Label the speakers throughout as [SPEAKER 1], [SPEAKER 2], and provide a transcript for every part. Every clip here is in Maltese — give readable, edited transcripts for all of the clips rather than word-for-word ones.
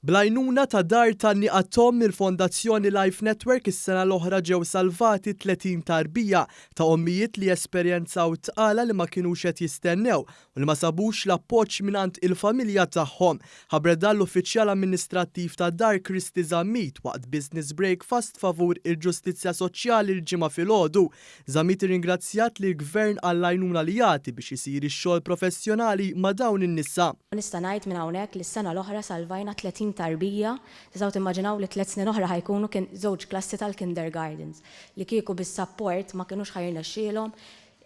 [SPEAKER 1] Bl-għajnuna ta' Dar Tgħanniqa Tom mill-Fondazzjoni Life Network is-sena l-oħra ġew salvati 30 tarbija ta' ommijiet li esperjenzaw tqala li ma kinux qed jistennew u li ma sabux l-appoġġ mingħand il-familja tagħhom. Ħabbret dan l-Uffiċjal Amministrattiv tad-Dar Christy Zammit waqt Business Breakfast favur il-ġustizzja soċjali l-Ġimgħa filgħodu. Zammit irringrazzjat lill-Gvern għall-għajnuna li jagħti biex isir ix-xogħol professjonali ma' dawn in-nisa.
[SPEAKER 2] Nista' ngħid minn hawnhekk li s-sena l-oħra salvajna 30 tarbija, tistgħu timmaġinaw li tlett snin oħra ħa jkunu żewġ klassi tal-kindergartens li kieku bis-sapport ma kinux ħa jirnexxielhom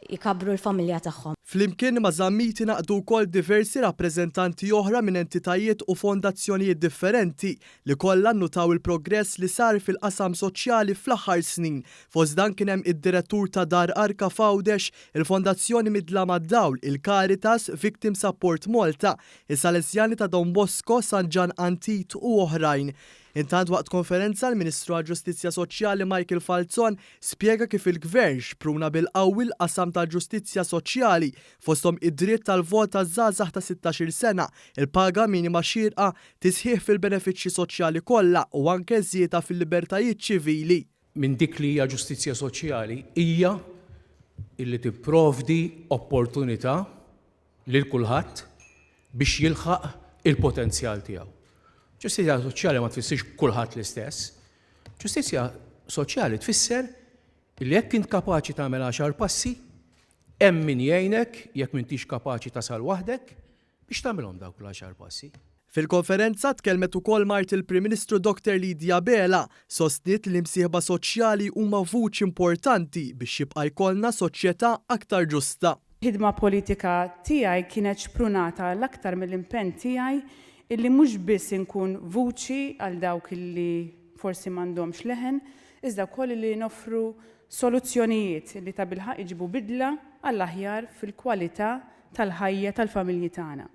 [SPEAKER 2] jkabbru l-familja tagħhom.
[SPEAKER 1] Flimkien ma' Zammit ingħaqdu wkoll diversi rappreżentanti oħra minn entitajiet u fondazzjonijiet differenti li kollha nnutaw il-progress li sar fil-qasam soċjali fl-aħħar snin. Fost dan kien hemm id-Direttur ta' Dar Arka f'Għawdex, il-Fondazzjoni Mid-Dlam għad-Dawl, il-Caritas, Victim Support Malta, is-Salesjani ta' Don Bosco, San Ġann Antit u oħrajn. Intant waqt konferenza l-Ministru għall-Ġustizzja Soċjali Michael Falzon spjega kif il-Gvern xpruna bil-qawwi l-qasam tal-ġustizzja soċjali fosthom id-dritt tal-vot għaż-żgħażagħ ta' 16-il sena, il-paga minima xierqa, tisħiħ fil-benefiċċji soċjali kollha u anke żieda fil-libertajiet ċivili.
[SPEAKER 3] Minn dik li hija ġustizzja soċjali hija illi tipprovdi opportunità lil kulħadd biex jilħaq il-potenzjal tiegħu. Ġustizzja soċjali ma tfissirx kulħadd l-istess. Ġustizzja soċjali tfisser illi jekk int kapaċi tagħmel għaxar passi, hemm min jgħinek jekk m'intix kapaċi tasal waħdek, biex tagħmilhom dawk l-għaxar passi.
[SPEAKER 1] Fil-konferenza tkellmet ukoll mart il-Prim Ministru Dr Lydia Abela. Sostniet li l-imsieħba soċjali huma vuċi importanti biex jibqa' jkollna soċjetà aktar ġusta.
[SPEAKER 4] Il-ħidma politika tiegħi kienet xprunata l-aktar mill-impenn tiegħi illi mhux biss inkun vuċi għal dawk illi forsi m'għandhomx leħen, iżda wkoll illi noffru soluzzjonijiet illi tabilħaqq iġibu bidla għall-aħjar fil-kwalità tal-ħajja tal-familji tagħna.